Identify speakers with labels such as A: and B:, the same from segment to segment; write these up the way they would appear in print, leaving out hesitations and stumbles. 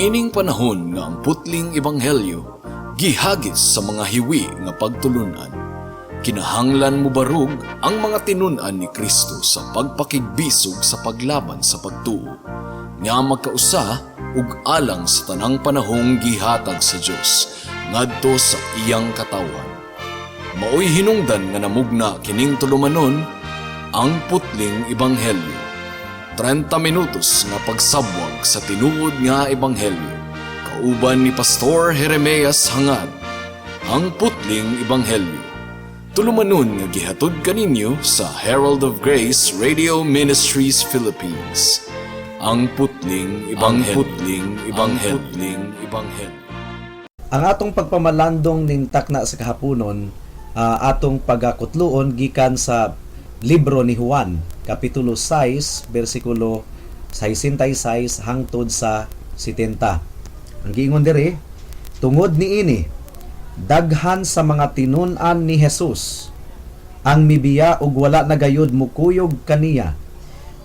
A: Niining panahon nga ang putling ebanghelyo gihagis sa mga hiwi nga pagtulunan, kinahanglan mobarog ang mga tinun-an ni Kristo sa pagpakigbisog sa paglaban sa pagtuo nga magkausa ug alang sa tanang panahong gihatag sa Dios ngadto sa iyang katawhan. Maoy hinungdan nga namugna kining tulumanon, Ang Putling Ebanghelyo. 30 minutos nga pagsabwag sa tinuod nga ebanghelyo. Kauban ni Pastor Jeremias Hangad. Ang Putling Ebanghelyo. Tulumanon nga gihatod kaninyo sa Herald of Grace Radio Ministries Philippines. Ang Putling Ebanghelyo. Ang Putling Ebanghelyo. Putling Ebanghelyo.
B: Ang atong pagpamalandong ning takna sa kahaponon, atong pagakutluon gikan sa libro ni Juan, kapitulo 6, bersikulo 66 hangtod sa 70. Ang giingon diri, "Tungod niini, daghan sa mga tinun-an ni Jesus ang mibiya ug wala na gayud mukuyog kaniya.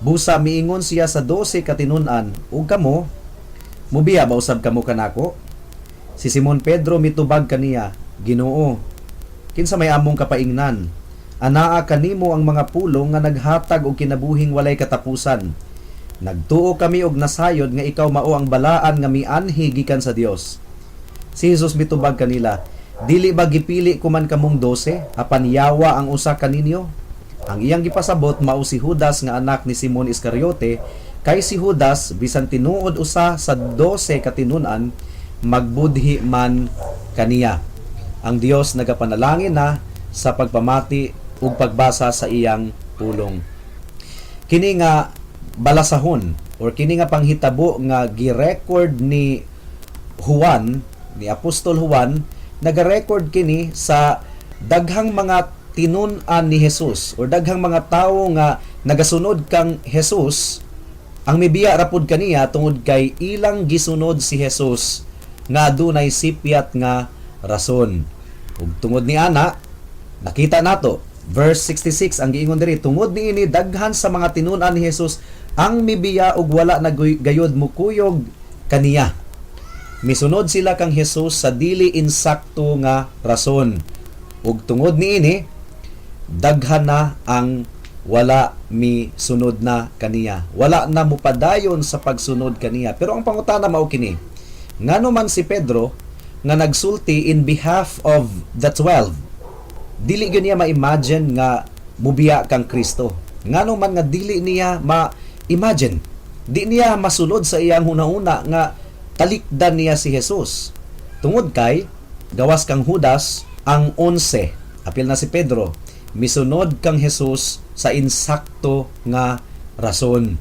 B: Busa miingon siya sa 12 ka tinun-an, 'Ug kamo, mubiya ba usab kamo kanako?' Si Simon Pedro mitubag kaniya, 'Ginoo, kinsa may among kapaingnan? Anaa kanimo ang mga pulong nga naghatag og kinabuhing walay katapusan. Nagtuo kami og nasayod nga ikaw mao ang Balaan nga mianhi gikan sa Dios.' Si Jesus mitubag kanila, 'Dili ba gipili ko man kamong 12, apan yawa ang usa kaninyo?' Ang iyang gipasabot mao si Judas nga anak ni Simon Iscariote, kay si Judas, bisan tinuod usa sa 12 ka tinun-an, magbudhi man kaniya." Ang Dios nagapanalangin na sa pagpamati ug pagbasa sa iyang pulong. Kini nga balasahon or kini nga panghitabo nga gi-record ni Juan, ni Apostol Juan, naga-record kini sa daghang mga tinun-an ni Jesus or daghang mga tawo nga nagasunod kang Jesus ang mibiya ra pud kaniya tungod kay ilang gisunod si Jesus nga adunay sipyat nga rason. Ug tungod ni ana, nakita nato verse 66, ang giingon diri, "Tungod niini, daghan sa mga tinun-an ni Jesus ang mibiya ug wala na gayud mukuyog kaniya." Misunod sila kang Jesus sa dili insakto nga rason. Ug tungod niini, daghan na ang wala mi sunod na kaniya. Wala na mupadayon sa pagsunod kaniya. Pero ang pangutana mao kini. Ngano man si Pedro nga nagsulti in behalf of the 12, dili gyud niya ma-imagine nga mubiya kang Kristo? Ngano man nga dili niya ma-imagine? Di niya masulod sa iyang hunahuna nga talikdan niya si Jesus. Tungod kay gawas kang Judas, ang 11, apil na si Pedro, misunod kang Jesus sa insakto nga rason.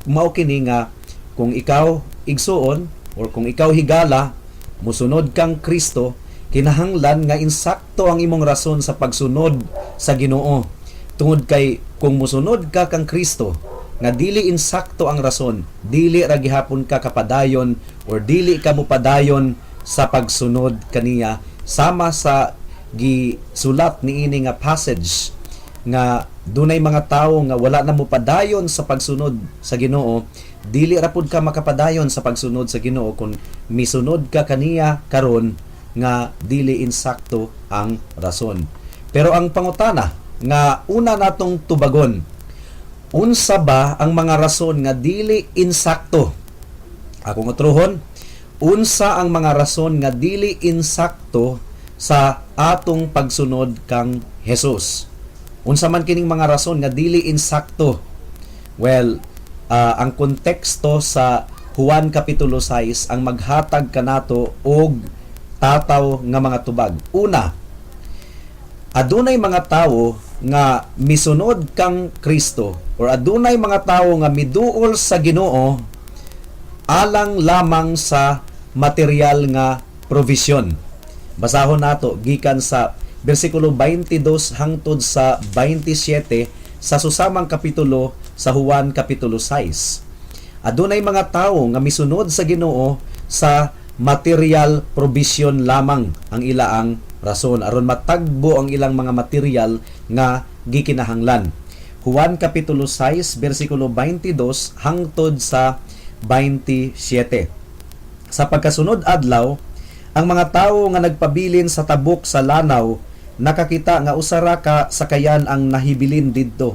B: Mao kini nga kung ikaw, igsuon, or kung ikaw, higala, musunod kang Kristo, kinahanglan nga insakto ang imong rason sa pagsunod sa Ginoo. Tungod kay kung musunod ka kang Kristo nga dili insakto ang rason, dili ra gihapon ka kapadayon or dili ka mopadayon sa pagsunod kaniya, sama sa gisulat niini nga passage nga dunay mga tawo nga wala na mopadayon sa pagsunod sa Ginoo. Dili ra pud ka makapadayon sa pagsunod sa Ginoo kung misunod ka kaniya karon nga dili insakto ang rason. Pero ang pangutana nga una natong tubagon, unsa ba ang mga rason nga dili insakto? Akong utruhon, unsa ang mga rason nga dili insakto sa atong pagsunod kang Jesus? Unsa man kining mga rason nga dili insakto? Well, ang konteksto sa Juan Kapitulo 6 ang maghatag kanato og tataw nga mga tubag. Una, adunay mga tawo nga misunod kang Kristo or adunay mga tawo nga miduol sa Ginoo alang lamang sa material nga provision. Basahon nato gikan sa bersikulo 22 hangtod sa 27 sa susamang kapitulo sa Juan Kapitulo 6. Adunay mga tawo nga misunod sa Ginoo sa material provision lamang ang ilaang rason, aron matagbo ang ilang mga material nga gikinahanglan. Juan Kapitulo 6 bersikulo 22 hangtod sa 27. Sa pagkasunod adlaw, ang mga tawo nga nagpabilin sa tabok sa lanaw nakakita nga usa ra ka sakayan ang nahibilin didto.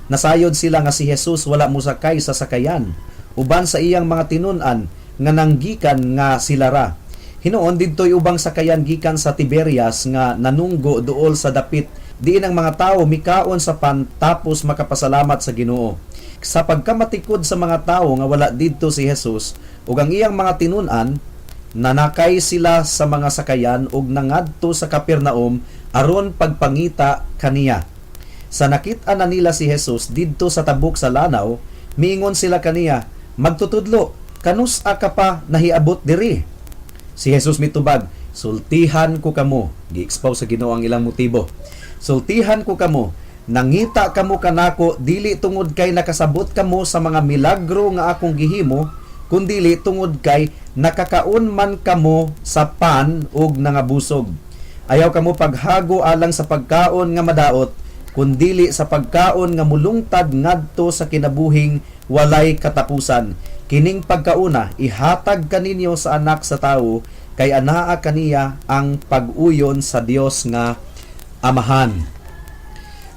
B: Nasayod sila nga si Jesus wala mosakay sa sakayan uban sa iyang mga tinun-an nga nanggikan nga sila ra. Hinuon didto'y ubang sakayan gikan sa Tiberias nga nanunggo duol sa dapit diin ang mga tawo mikaon sa pan tapos makapasalamat sa Ginoo. Sa pagkamatikod sa mga tawo nga wala didto si Jesus ug ang iyang mga tinun-an, nanakay sila sa mga sakayan ug nangadto sa Capernaum aron pagpangita kaniya. Sa nakit-an na nila si Jesus didto sa tabok sa lanaw, miingon sila kaniya, "Magtutudlo, kanus-a ka pa nahiabot diri?" Si Jesus mitubag, "Sultihan ko kamo." Gi-expose sa Ginoo ang ilang motibo. "Sultihan ko kamo, nangita kamo kanako dili tungod kay nakasabot kamo sa mga milagro nga akong gihimo, kundili tungod kay nakakaon man kamo sa pan ug nangabusog. Ayaw kamo paghago alang sa pagkaon nga madaot, kundili sa pagkaon nga mulungtad ngadto sa kinabuhing walay katapusan. Kining pagkauna ihatag kaninyo sa Anak sa Tawo, kay anaa kaniya ang pag-uyon sa Dios nga Amahan."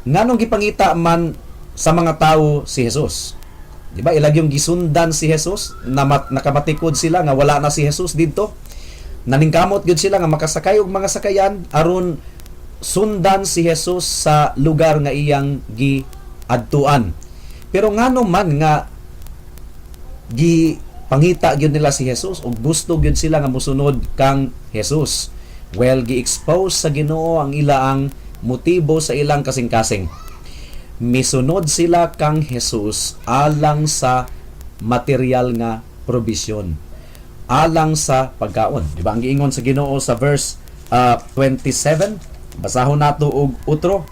B: Nganong gipangita man sa mga tawo si Jesus? Di ba ilag yung gisundan si Jesus, nakamatikod sila nga wala na si Jesus didto. Naningkamot gyud sila nga makasakay og mga sakayan aron sundan si Jesus sa lugar nga iyang giadtuan. Pero ngano man nga gipangita gyud nila si Jesus ug gusto gyud sila nga mosunod kang Jesus? Well, gi-expose sa Ginoo ang ilaang motibo sa ilang kasing-kasing. Misunod sila kang Jesus alang sa material nga provision, alang sa pagkaon. Di ba ang giingon sa Ginoo sa verse 27? Basahon nato og utro.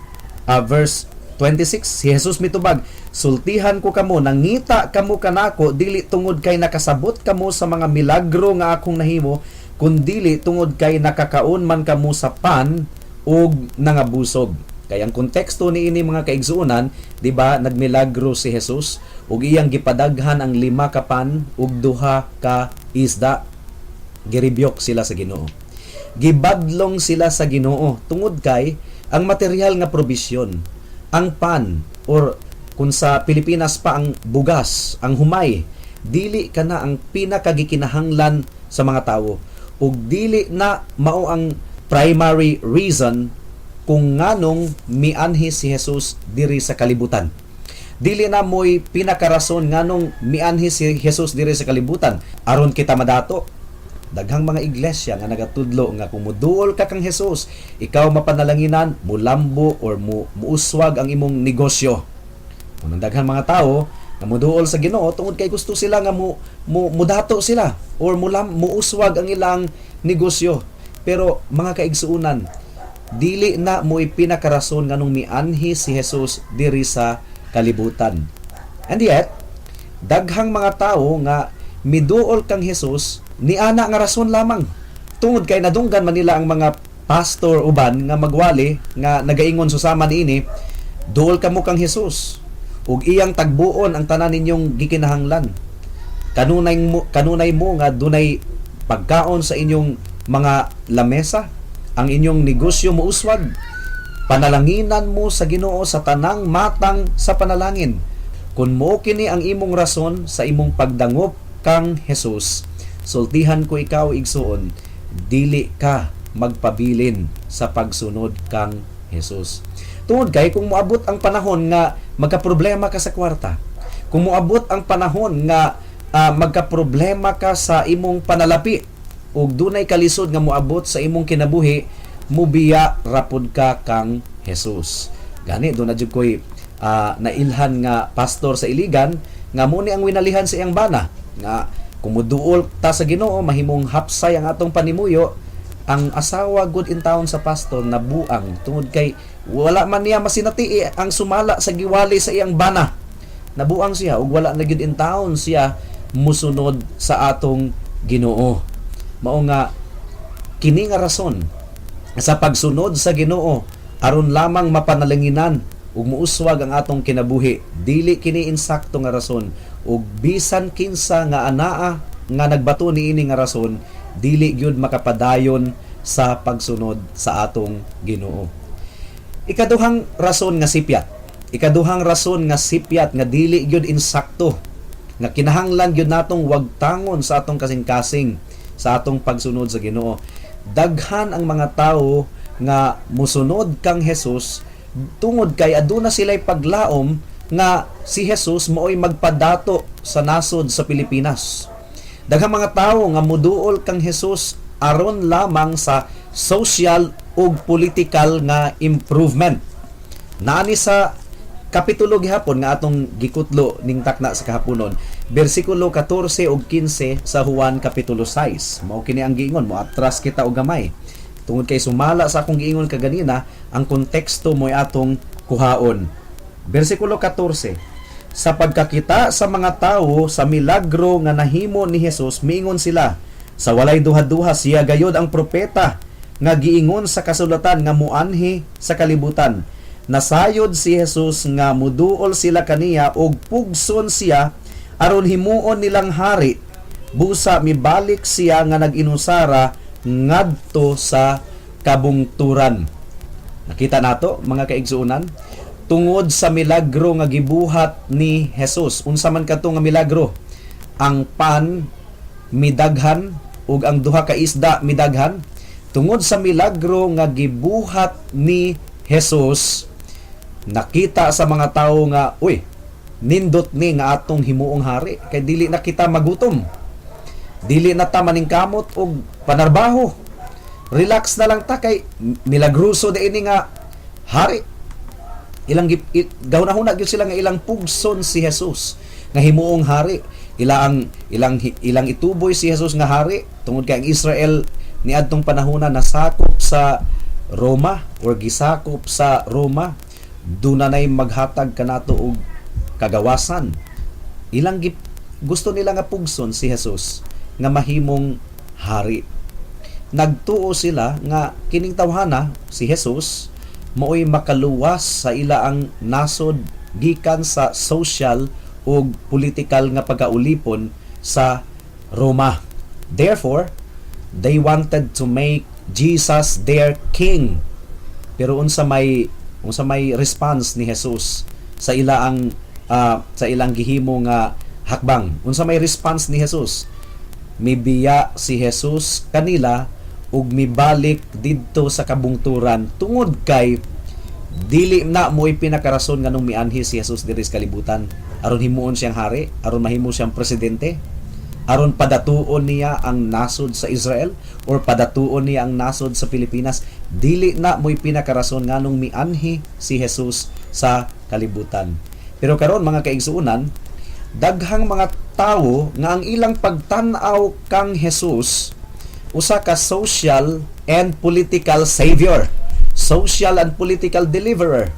B: Verse 26, si Jesus mitubag, "Sultihan ko kamo, nangita kamo kanako dili tungod kay nakasabot kamo sa mga milagro nga akong nahimo, kundili tungod kay nakakaon man kamo sa pan ug nangabusog." Kay ang konteksto niini, mga kaigsuonan, di ba, nagmilagro si Jesus ug iyang gipadaghan ang 5 ka pan ug duha ka isda. Girebuke sila sa Ginoo. Gibadlong sila sa Ginoo tungod kay ang material nga probisyon, ang pan or kung sa Pilipinas pa ang bugas, ang humay, dili kana ang pinakagikinahanglan sa mga tawo ug dili na mao ang primary reason kung nganong mianhi si Jesus diri sa kalibutan. Dili na mo'y pinakarason nganong mianhi si Jesus diri sa kalibutan aron kita madato. Daghang mga iglesia nga nagatudlo nga kung muduol ka kang Jesus, ikaw mapanalanginan, mulambo or muuswag ang imong negosyo. Kung ang daghang mga tao nga muduol sa Ginoo tungod kay gusto sila nga mo, mo mudato sila or muuswag ang ilang negosyo. Pero mga kaigsuonan, dili na mo'y pinakarason nganong mianhi si Jesus diri sa kalibutan. And yet, daghang mga tao nga miduol kang Jesus niana nga rason lamang. Tungod kay nadunggan man nila ang mga pastor uban nga magwali nga nagaingon susama niini, "Duol kamo kang Jesus ug iyang tagbuon ang tanan ninyong gikinahanglan. Kanunay mo nga dunay pagkaon sa inyong mga lamesa, ang inyong negosyo mouswag. Panalanginan mo sa Ginoo sa tanang matang sa panalangin." Kung mo kini ang imong rason sa imong pagdangop kang Jesus, sultihan ko ikaw, igsuon, dili ka magpabilin sa pagsunod kang Jesus. Tungod kay kung moabot ang panahon nga magkaproblema ka sa kwarta, kung moabot ang panahon nga magkaproblema ka sa imong panalapi ug dunay kalisod nga moabot sa imong kinabuhi, mubiya rapod ka kang Jesus. Gani duna jud koy nailhan nga pastor sa Iligan nga mo ni ang winalihan sa iyang bana nga kung muduol ta sa Ginoo, mahimong hapsay ang atong panimuyo. Ang asawa gud in town sa pastor nabuang tungod kay wala man niya masinati ang sumala sa giwali sa iyang bana. Nabuang siya ug wala na gyud in town siya musunod sa atong Ginoo. Mao nga kini nga rason sa pagsunod sa Ginoo aron lamang mapanalanginan ug muuswag ang atong kinabuhi, dili kini insakto nga rason ug bisan kinsa nga anaa nga nagbato niini nga rason dili gyud makapadayon sa pagsunod sa atong Ginoo. Ikaduhang rason nga sipyat. Ikaduhang rason nga sipyat nga dili gyud insakto nga kinahanglan gyud natong wagtangon sa atong kasing-kasing sa atong pagsunod sa Ginoo. Daghan ang mga tawo nga musunod kang Jesus tungod kay aduna sila'y paglaom nga si Jesus mao'y magpadato sa nasod sa Pilipinas. Daghang mga tawo nga muduol kang Jesus aron lamang sa social ug political nga improvement. Naani sa kapitulo gihapon nga atong gikutlo ning takna sa kahaponon, bersikulo 14 ug 15 sa Juan kapitulo 6. Mao kini ang giingon mo, atras kita og gamay. Tungod kay sumala sa akong giingon kaganina, ang konteksto mo'y atong kuhaon. Bersikulo 14. Sa pagkakita sa mga tawo sa milagro nga nahimo ni Jesus, miingon sila, "Sa walay duha-duha, siya gayod ang propeta nga giingon sa kasulatan nga muanhi sa kalibutan." Nasayod si Jesus nga muduol sila kaniya og pugson siya aron himuon nilang hari. Busa mibalik siya nga nag-inusara ngadto sa kabungturan. Nakita nato, mga kaigsuonan, tungod sa milagro nga gibuhat ni Jesus. Unsa man kadto nga milagro? Ang pan midaghan ug ang duha ka isda midaghan. Tungod sa milagro nga gibuhat ni Jesus, nakita sa mga tawo nga, "Uy, nindot ni nga atong himuong hari kay dili na kita magutom. Dili na ta maningkamot og panarbaho. Relax na lang ta kay milagroso di ini nga hari." Ilang gahuna-huna gyud sila nga ilang pugson si Jesus nga himuong hari. Ilang ituboy si Jesus nga hari tungod kay ang Israel niadtong panahona nasakop sa Roma or gisakop sa Roma, duna nay maghatag kanato og kagawasan. Ilang gusto nila nga pugson si Jesus nga mahimong hari. Nagtuo sila nga kining tawhana, si Jesus, maoy makaluwas sa ila ang nasod gikan sa social ug political nga pagkaulipon sa Roma. Therefore, they wanted to make Jesus their king. Pero unsa may response ni Jesus sa ilang gihimo nga hakbang? Unsa may response ni Jesus? Mibiya si Jesus kanila ug mibalik didto sa kabungturan tungod kay dili na mo'y pinakarason nganong mianhi si Jesus diri sa kalibutan aron himuon siyang hari, aron mahimo siyang presidente, aron padatuon niya ang nasod sa Israel or padatuon niya ang nasod sa Pilipinas. Dili na mo'y pinakarason nganong mianhi si Jesus sa kalibutan. Pero karon, mga kaigsuonan, daghang mga tawo nga ang ilang pagtan-aw kang Jesus usa ka social and political savior, social and political deliverer.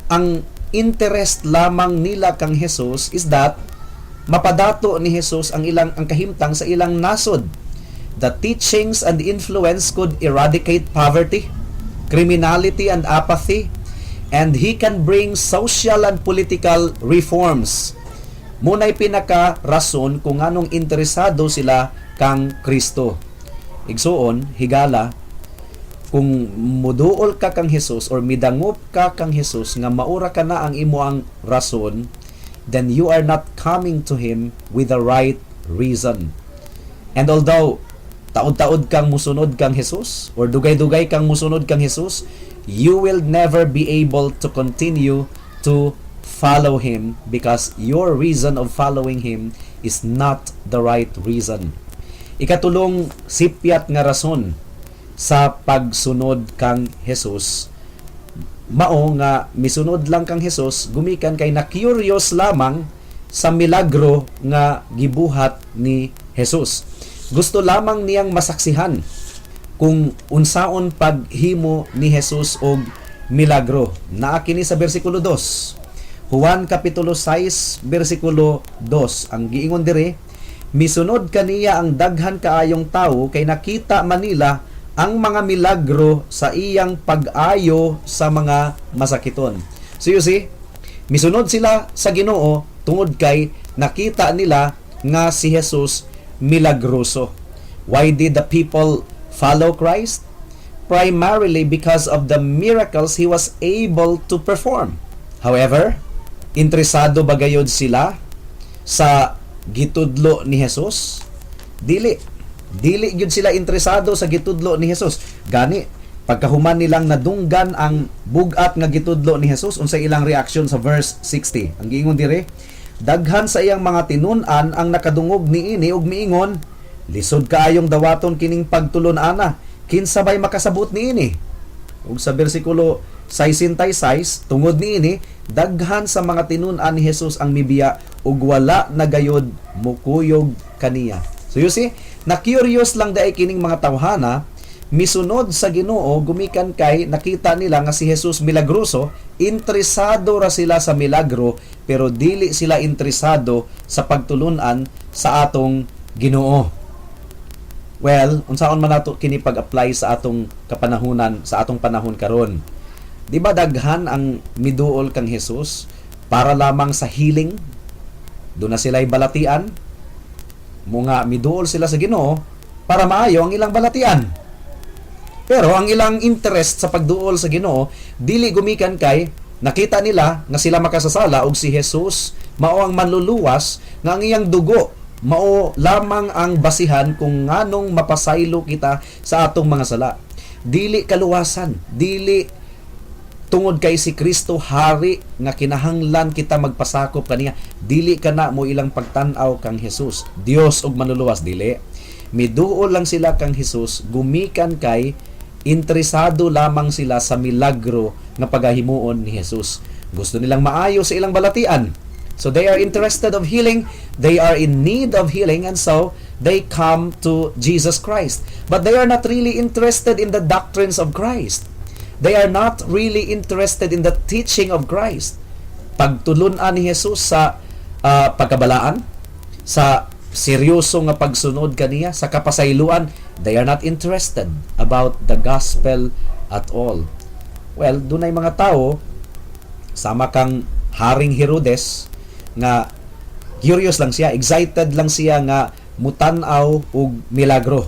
B: Ang interest lamang nila kang Jesus is that mapadato ni Jesus ang kahimtang sa ilang nasod. The teachings and influence could eradicate poverty, criminality and apathy, and he can bring social and political reforms. Muna'y pinaka rason kung anong interesado sila kang Kristo. Igsuon, higala, kung muduol ka kang Jesus or midangop ka kang Jesus nga maura ka na ang imo ang rason, then you are not coming to Him with the right reason. And although taod-taod kang musunod kang Jesus or dugay-dugay kang musunod kang Jesus, you will never be able to continue to follow Him because your reason of following Him is not the right reason. Ikatulong sipyat nga rason sa pagsunod kang Jesus mao nga misunod lang kang Jesus gumikan kay na curious lamang sa milagro nga gibuhat ni Jesus. Gusto lamang niyang masaksihan kung unsaon paghimo ni Jesus og milagro. Naa kini sa bersikulo 2. Juan kapitulo 6 bersikulo 2. Ang giingon dire, misunod kaniya ang daghan kaayong tawo kay nakita manila ang mga milagro sa iyang pag-ayo sa mga masakiton. So you see, misunod sila sa Ginoo tungod kay nakita nila nga si Jesus milagroso. Why did the people follow Christ? Primarily because of the miracles he was able to perform. However, interesado ba gayod sila sa gitudlo ni Jesus? Dili. Dili gyud sila interesado sa gitudlo ni Jesus. Gani, pagkahuman nilang nadunggan ang bugat nga gitudlo ni Jesus, unsay ilang reaksyon sa verse 60? Ang giingon dire, daghan sa iyang mga tinun-an ang nakadungog niini ug miingon, "Lisod kaayong dawaton kining pagtulon-ana. Kinsa bay makasabot niini?" Ug sa bersikulo 66, tungod niini, daghan sa mga tinun-an ni Jesus ang mibiya ug wala na gayod mukuyog kaniya. So you see, na curious lang diay kining mga tawhana, misunod sa Ginoo gumikan kay nakita nila nga si Jesus milagroso. Interesado ra sila sa milagro, pero dili sila interesado sa pagtulunan sa atong Ginoo. Well, unsaon man nato kini pag-apply sa atong kapanahunan, sa atong panahon karon? Di ba daghan ang miduol kang Jesus para lamang sa healing? Duna sila'y balatian. Mo nga miduol sila sa Ginoo para maayo ang ilang balatian. Pero ang ilang interest sa pagduol sa Ginoo, dili gumikan kay nakita nila nga sila makasasala ug si Jesus mao ang manluluwas nga ang iyang dugo mao lamang ang basihan kung nganong mapasaylo kita sa atong mga sala. Dili kaluwasan, dili tungod kay si Kristo hari nga kinahanglan kita magpasakop kaniya. Dili kana mo ilang pagtan-aw kang Jesus, Dios ug manluluwas, dili. Miduol lang sila kang Jesus gumikan kay interesado lamang sila sa milagro nga pagahimuon ni Jesus. Gusto nilang maayo sa ilang balatian. So they are interested of healing, they are in need of healing, and so they come to Jesus Christ. But they are not really interested in the doctrines of Christ. They are not really interested in the teaching of Christ. Pagtulunan ni Jesus sa pagkabalaan, sa seryoso nga pagsunod kaniya, sa kapasayloan, they are not interested about the gospel at all. Well, dunay mga tao sama kang Haring Herodes nga curious lang siya, excited lang siya nga mutan-aw og milagro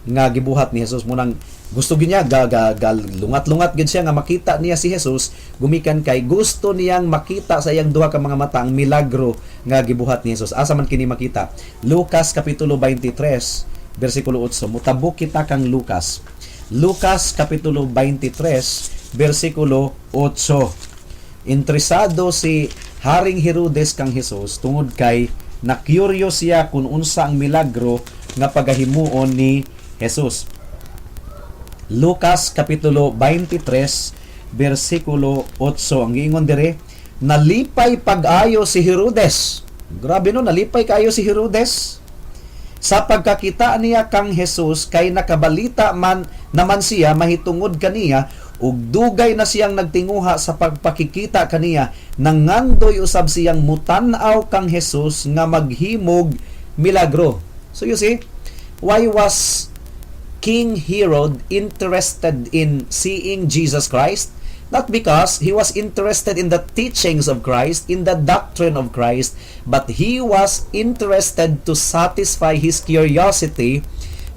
B: nga gibuhat ni Jesus. Munang gusto gyud niya ga, ga, ga lungat-lungat gyud siya nga makita niya si Jesus gumikan kay gusto niyang makita sa iyang duha ka mga mata ang milagro nga gibuhat ni Jesus. Asa man kini makita? Lucas kapitulo 23 bersikulo 8. Mutabok kita kang Lucas. Lucas kapitulo 23 bersikulo 8. Interesado si Haring Herodes kang Jesus tungod kay na curious siya kung unsa ang milagro nga pagahimuon ni Jesus. Lucas kapitulo 23 bersikulo 8. Ang giingon dire, nalipay pag-ayo si Herodes. Grabe no, nalipay kayo si Herodes sa pagkakita niya kang Jesus, kay nakabalita man naman siya mahitungod kaniya ug dugay na siyang nagtinguha sa pagpakikita kaniya. Nangandoy usab siyang mutan-aw kang Jesus nga maghimog milagro. So you see, why was King Herod interested in seeing Jesus Christ? Not because he was interested in the teachings of Christ, in the doctrine of Christ, but he was interested to satisfy his curiosity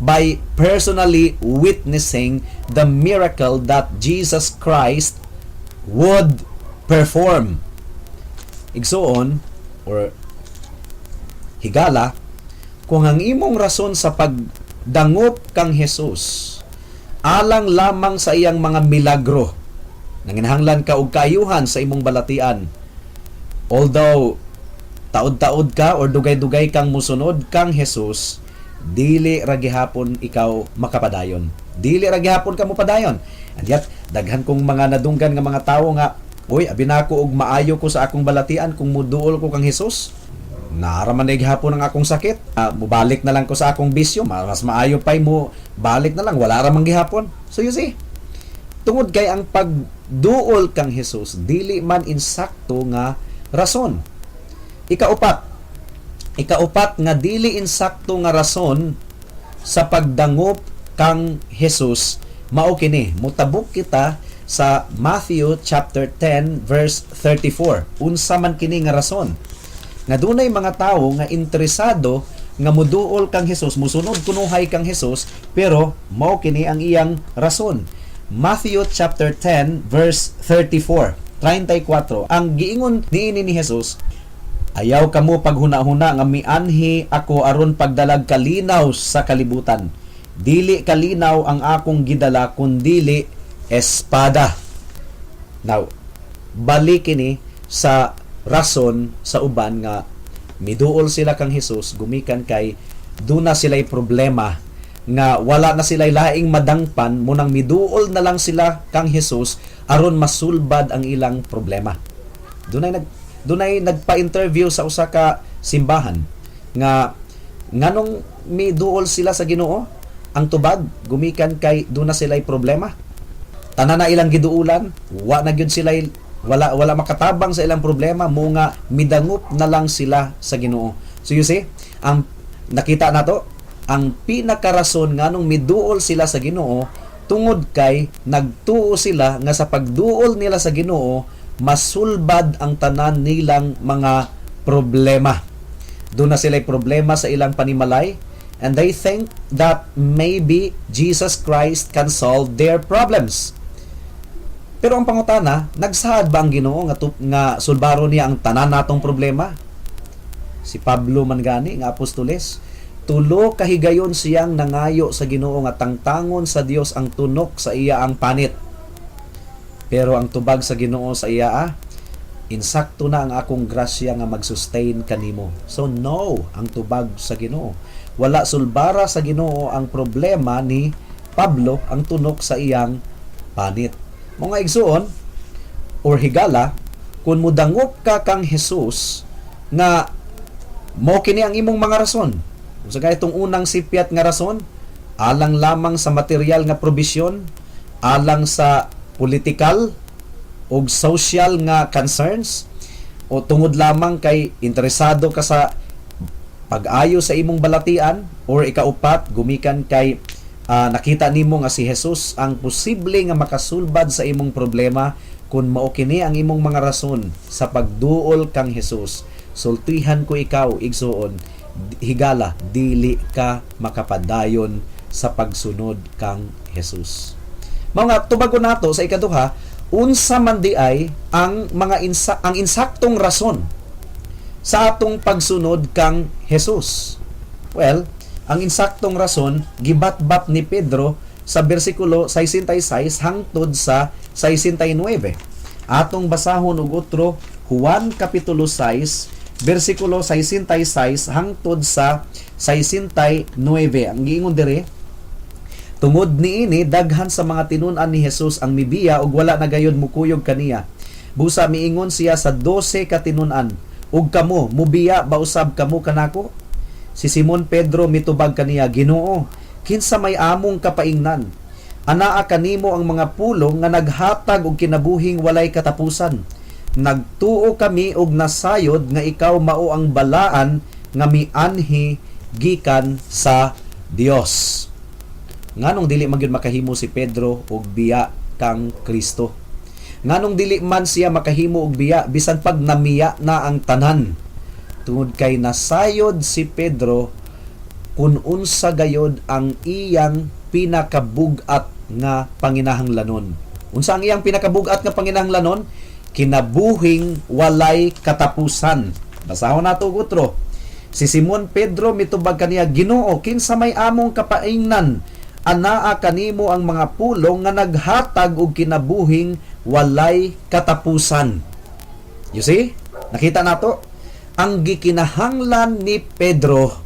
B: by personally witnessing the miracle that Jesus Christ would perform. Igsuon or higala, kung ang imong rason sa pagdangop kang Jesus alang lamang sa iyang mga milagro, nanginahanglan ka og kaayuhan sa imong balatian, although taod-taod ka or dugay-dugay kang musunod kang Jesus, dili ra gihapon ikaw makapadayon, dili ra gihapon ka mopadayon. And yet daghan kong mga nadunggan nga mga tawo nga, "Uy, abi nako og maayo ko sa akong balatian kung muduol ko kang Jesus. Naa ra man gihapon ang akong sakit. Mubalik na lang ko sa akong bisyo, mas maayo pay mo balik na lang, wala ra man gihapon." So you see, tungod kay ang pagduol kang Jesus dili man insakto nga rason. Ikaupat nga dili insakto nga rason sa pagdangop kang Jesus mao kini. Mutabok kita sa Matthew chapter 10 verse 34. Unsa man kini nga rason? Nga dunay mga tawo nga interesado nga muduol kang Hesus, musunod kunuhay kang Hesus, pero mao kini ang iyang rason. Matthew chapter 10 verse 34, 34. Ang giingon niini ni Hesus, "Ayaw kamo paghuna-huna nga mianhi ako aron pagdalag kalinaw sa kalibutan. Dili kalinaw ang akong gidala kundili espada." Now, balik kini sa rason sa uban nga miduol sila kang Hesus gumikan kay duna sila'y problema nga wala na sila'y laing madangpan, munang miduol na lang sila kang Hesus aron masulbad ang ilang problema. Dunay nagpa-interview sa usa ka simbahan nga nganong miduol sila sa Ginoo, ang tubag gumikan kay duna sila'y problema. Tanan na ilang giduulan, wa na gyud sila, wala wala makatabang sa ilang problema, mo nga midangop na lang sila sa Ginoo. So you see, ang nakita nato ang pinakarason nganong miduol sila sa Ginoo tungod kay nagtuo sila nga sa pagduol nila sa Ginoo, masulbad ang tanan nilang mga problema. Duna sila problema sa ilang panimalay and they think that maybe Jesus Christ can solve their problems. Pero ang pangutana, nagsaad ba ang Ginoo nga sulbaro niya ang tanan natong problema? Si Pablo man gani nga apostoles, tulo ka higayon siyang nangayo sa Ginoo nga tangtangon sa Dios ang tunok sa iya ang panit. Pero ang tubag sa Ginoo sa iya, "Insakto na ang akong grasya nga mag-sustain kanimo." So no ang tubag sa Ginoo. Wala sulbara sa Ginoo ang problema ni Pablo, ang tunok sa iyang panit. Mga igsuon or higala, kung mudangop ka kang Jesus nga mo kini ang imong mga rason. Sa itong unang sipyat nga rason, alang lamang sa material nga probisyon, alang sa political o social nga concerns, o tungod lamang kay interesado ka sa pag-ayo sa imong balatian, or ikaupat, gumikan kay nakita nimo nga si Jesus ang posible nga makasulbad sa imong problema, kung mao kini ang imong mga rason sa pagduol kang Jesus, sultihan ko ikaw, igsuon, higala, dili ka makapadayon sa pagsunod kang Jesus. Mao nga tubagon nato sa ikaduha, unsa man di ay ang insaktong rason sa atong pagsunod kang Jesus? Well, ang insaktong rason gibatbat ni Pedro sa bersikulo 66 hangtod sa 69. Atong basahon og otro, Juan kapitulo 6 bersikulo 66 hangtod sa 69. Ang giingon diri, "Tungod niini daghan sa mga tinun-an ni Jesus ang mibiya ug wala na gayud mukuyog kaniya. Busa miingon siya sa 12 ka tinun-an, 'Ug kamo, mubiya ba usab kamo kanako?' Si Simon Pedro mitubag kaniya, 'Ginoo, kinsa may among kapaingnan? Anaa kanimo ang mga pulong nga naghatag og kinabuhing walay katapusan. Nagtuo kami og nasayod nga ikaw mao ang Balaan nga mianhi gikan sa Dios.'" Nganong dili man gyud makahimo si Pedro og biya kang Kristo? Nganong dili man siya makahimo og biya bisan pag namiya na ang tanan? Tungod kay nasayod si Pedro kung unsa gayod ang iyang pinakabug-at nga panginahanglanon. Unsa ang iyang pinakabug-at nga panginahanglanon? Kinabuhing walay katapusan. Basahon nato og otro. Si Simon Pedro mitubag kaniya, "Ginoo, kinsa may among kapaingnan? Anaa kanimo ang mga pulong nga naghatag og kinabuhing walay katapusan." You see? Nakita nato ang gikinahanglan ni Pedro.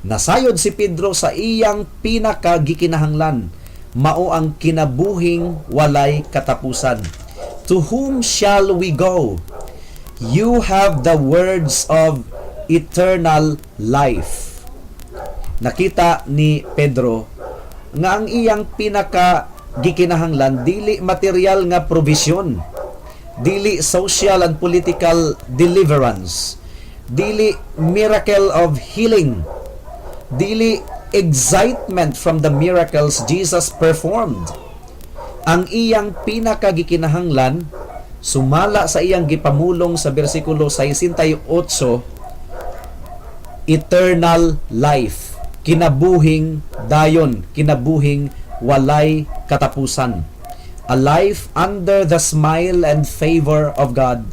B: Nasayod si Pedro sa iyang pinakagikinahanglan, mao ang kinabuhing walay katapusan. "To whom shall we go? You have the words of eternal life." Nakita ni Pedro nga ang iyang pinaka gikinahanglan dili material nga provision, dili social and political deliverance, dili miracle of healing, dili excitement from the miracles Jesus performed. Ang iyang pinakagikinahanglan, sumala sa iyang gipamulong sa bersikulo 68, Eternal life, kinabuhing dayon, kinabuhing walay katapusan. A life under the smile and favor of God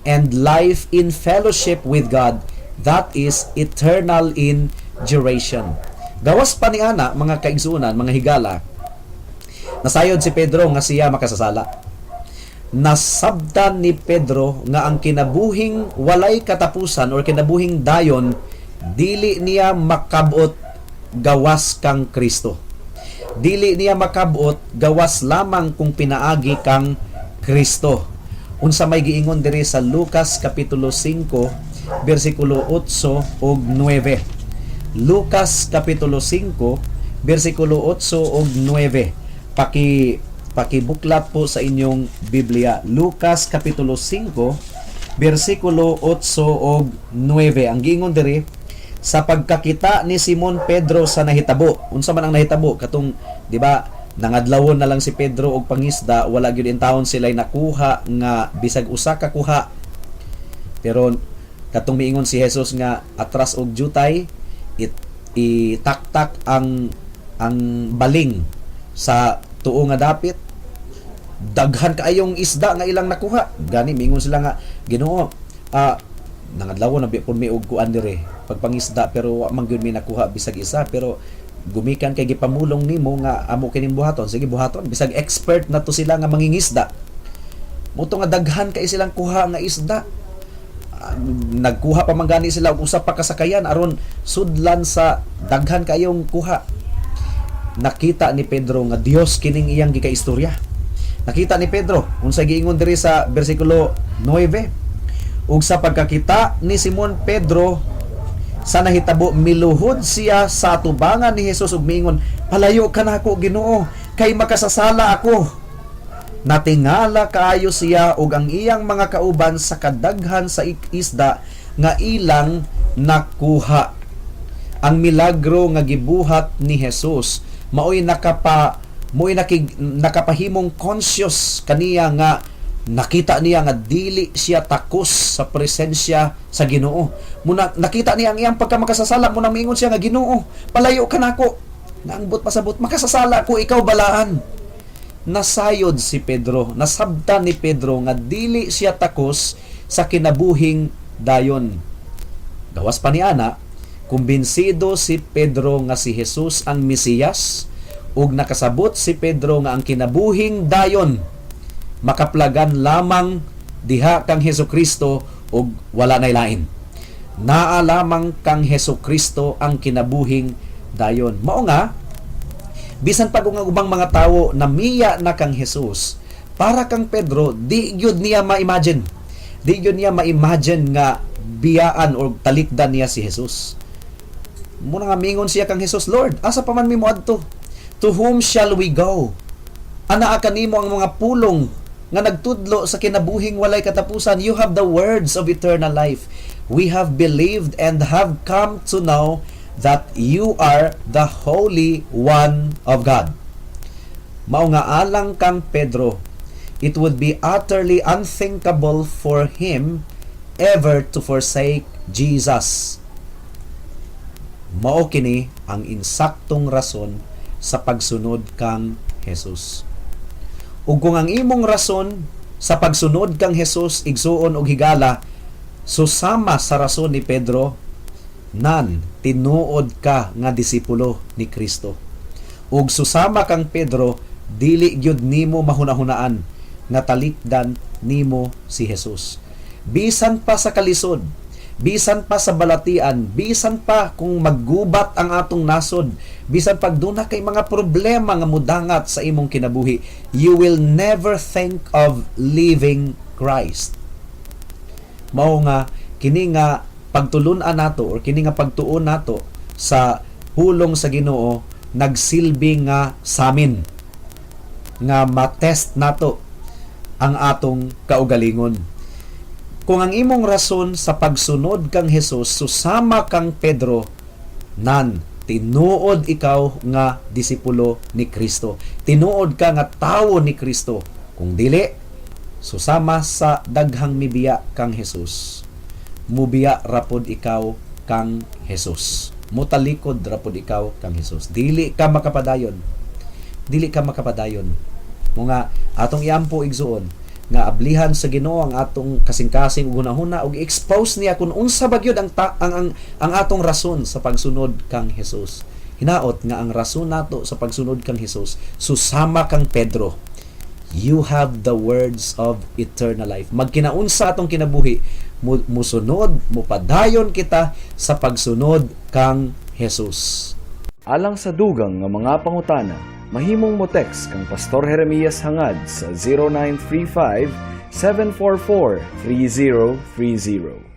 B: and life in fellowship with God that is eternal in duration. Gawas pa ni ana, mga kaigsuonan, mga higala, nasayod si Pedro nga siya makasasala. Nasabtan ni Pedro nga ang kinabuhing walay katapusan or kinabuhing dayon, dili niya makabot gawas kang Kristo. Dili niya makabot gawas lamang kung pinaagi kang Kristo. Unsa may giingon diri sa Lucas kapitulo 5 bersikulo 8 ug 9? Lucas kapitulo 5 bersikulo 8 ug 9. Pakibuklat po sa inyong Biblia. Lucas kapitulo 5 bersikulo 8 ug 9. Ang giingon diri, sa pagkakita ni Simon Pedro sa nahitabo. Unsa man ang nahitabo? Katong, di ba, nangadlawon na lang si Pedro og pangisda, wala gyud intawon sila nakuha nga bisag usa ka kuha. Pero katong miingon si Jesus nga atras og jutay, itaktak ang baling sa tuo nga dapit, daghan kaayong isda nga ilang nakuha. Gani miingon sila nga, "Ginoo, nangadlaw na pud mi og kuan dire pagpangisda, pero wa man gyud mi nakuha bisag isa, pero gumikan kay gipamulong nimo nga amo kining buhaton, sige, buhaton." Bisag expert na to sila nga mangingisda, mao to nga daghan kay silang kuha nga isda. Nagkuha pa man gani sila og usa pa ka sakayan aron sudlan sa daghan kayong kuha. Nakita ni Pedro nga Dios kining iyang gikaistorya. Nakita ni Pedro unsay giingon diri sa bersikulo 9: "Ug sa pagkakita ni Simon Pedro sa nahitabo, miluhod siya sa atubangan ni Jesus ug miingon, 'Palayo ka nako, Ginoo, kay makasasala ako.' Natingala kaayo siya ug ang iyang mga kauban sa kadaghan sa isda nga ilang nakuha." Ang milagro nga gibuhat ni Jesus maoy nakapahimong conscious kaniya nga nakita niya nga dili siya takos sa presensya sa Ginoo. Muna nakita niya ang iyang pagkamakasasala, muna miingon siya nga, "Ginoo, palayo ka nako. Naangbot pasabot, makasasala ko, ikaw balaan." Nasayod si Pedro, nasabtan ni Pedro nga dili siya takos sa kinabuhing dayon. Gawas pa ni ana, kumbinsido si Pedro nga si Jesus ang Mesiyas ug nakasabot si Pedro nga ang kinabuhing dayon makaplagan lamang diha kang Hesus Kristo ug wala nay lain. Naa lamang kang Hesus Kristo ang kinabuhing dayon. Mao nga bisan pa kung ang ubang mga tawo namiya na kang Jesus, para kang Pedro, di gyud niya ma-imagine. Di gyud niya ma-imagine nga biyaan or talikdan niya si Jesus. Muna nga mingon siya kang Jesus, "Lord, asa pa man mi moadto? To whom shall we go? Anaa kanimo ang mga pulong nga nagtudlo sa kinabuhing walay katapusan. You have the words of eternal life. We have believed and have come to know that you are the Holy One of God." Mao nga alang kang Pedro, it would be utterly unthinkable for him ever to forsake Jesus. Mao kini ang insaktong rason sa pagsunod kang Jesus. Ug kung ang imong rason sa pagsunod kang Jesus, igsuon og higala, susama sa rason ni Pedro, nan tinuod ka nga disipulo ni Kristo. Ug susama kang Pedro, dili gyud nimo mahuna-hunaan nga talikdan nimo si Jesus. Bisan pa sa kalisod, bisan pa sa balatian, bisan pa kung maggubat ang atong nasod, bisan pag duna kay mga problema nga mudangat sa imong kinabuhi, you will never think of leaving Christ. Mao nga kini nga pagtulun-an nato or kini nga pagtuon nato sa pulong sa Ginoo nagsilbi nga samin nga matest nato ang atong kaugalingon. Kung ang imong rason sa pagsunod kang Jesus susama kang Pedro, nan tinuod ikaw nga disipulo ni Kristo. Tinuod ka nga tawo ni Kristo. Kung dili, susama sa daghang mibiya kang Jesus, mubiya rapod ikaw kang Jesus. Mutalikod ra pud ikaw kang Jesus. Dili ka makapadayon. Dili ka makapadayon. Mao nga atong iampo, igsuon, nga ablihan sa Ginoo ang atong kasing-kasing ug hunahuna ug expose niya kung unsa ba gyud ang, ta- ang atong rason sa pagsunod kang Jesus. Hinaot nga ang rason nato sa pagsunod kang Jesus susama kang Pedro. You have the words of eternal life. Magkinaunsa atong kinabuhi, musunod, mupadayon kita sa pagsunod kang Jesus.
A: Alang sa dugang nga mga pangutana, mahimong mo text kang Pastor Jeremias Hangad sa 0935 744 3030.